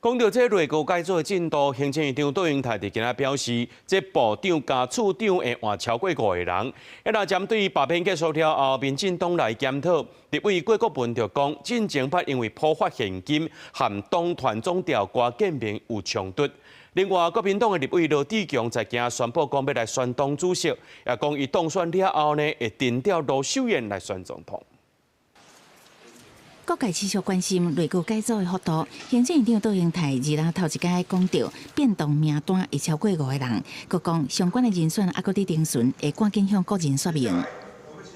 講到這內閣改組的進度，行政院長卓榮泰佇今仔表示，這部長加處長會換超過五個人。啊，若針對罷免結束了後，民進黨內檢討，立委郭國文就講，進前捌因為普發現金和黨團總召郭建明有衝突。另外，國民黨的立委羅智強在今宣布講欲來選黨主席，也講伊當選了後呢，會定調盧秀燕來選總統。各界持續關心內閣改組的幅度，行政院長卓榮泰二日頭一擺講著變動名單會超過五個人，閣講相關的人選猶閣佇偵訊，會趕緊向國人說明。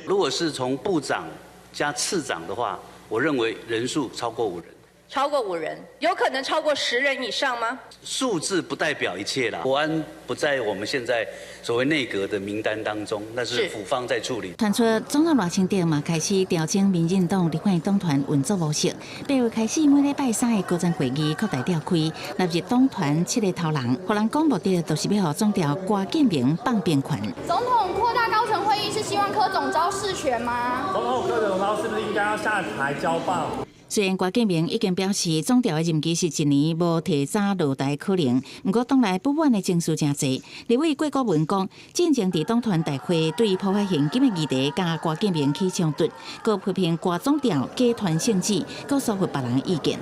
如果是從部長加次長的話，我認為人數超過五人。超過五人，有可能超過10人以上嗎？數字不代表一切啦。國安不在我們現在所謂內閣的名單當中，那是府方在處理。傳出總統賴清德嘛開始調整民進黨立法院黨團運作模式，八月開始每禮拜三的高層會議擴大召開，納入黨團七个頭人，予人講目的就是欲予總召郭建明放兵權。總統擴大高層會議是希望柯總召釋權嗎？總統柯總召是不是應該要下台交棒？雖然郭建明已經表示總召的任期是一年，無提早落台可能，毋過黨內不滿的情緒誠濟。立委郭國文講，進前佇黨團大會對普發現金的議題佮郭建明起衝突，閣批評郭總召假傳聖旨，閣疏忽別人意見。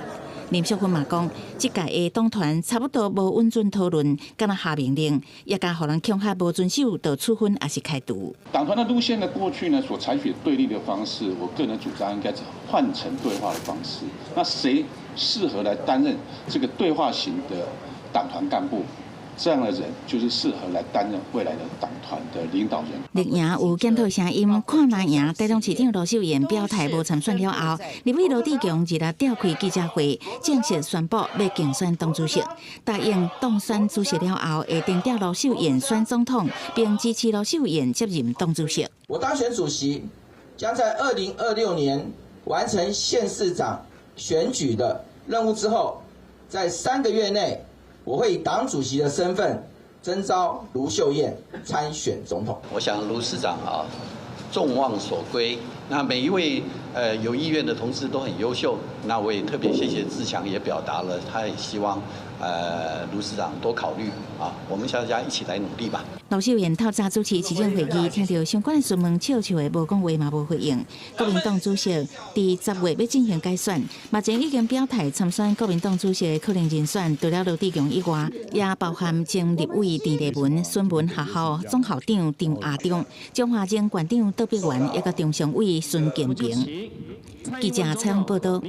林淑芬嘛講，這屆的黨團差不多無穩準討論，敢若下命令，也共予人恐嚇無遵守，就處分抑是開除。黨團的路線呢，過去呢所採取對立的方式，我個人主張應該是換成對話的方式。那誰適合來擔任這個對話型的黨團幹部？這樣的人就是適合來擔任未來的黨團的領導人。綠營有檢討聲音，看藍營台中市長盧秀燕表態無參選了後，立委羅智強二日召開記者會，正式宣布欲競選黨主席，答應當選主席了後會定調盧秀燕選總統，並支持盧秀燕接任黨主席。我當選主席，將在2026年完成縣市長選舉的任務之後，在3個月內，我會以黨主席的身份徵召盧秀燕參選總統。我想盧市長啊，眾望所歸。那每一位有意願的同志都很優秀。那我也特別謝謝志強，也表達了他也希望盧市長多考慮啊。我們大家一起來努力吧。盧秀燕透早主持市長會議，聽著相關的詢問，笑笑的無講話嘛無回應。國民黨主席佇10月欲進行改選，目前已經表態參選國民黨主席的可能人選，除了羅智強以外，也包含前立委鄭麗文、孫文學校總校長張亞中、彰化前縣長杜碧元，以及中常委孫建平。記者採訪報道。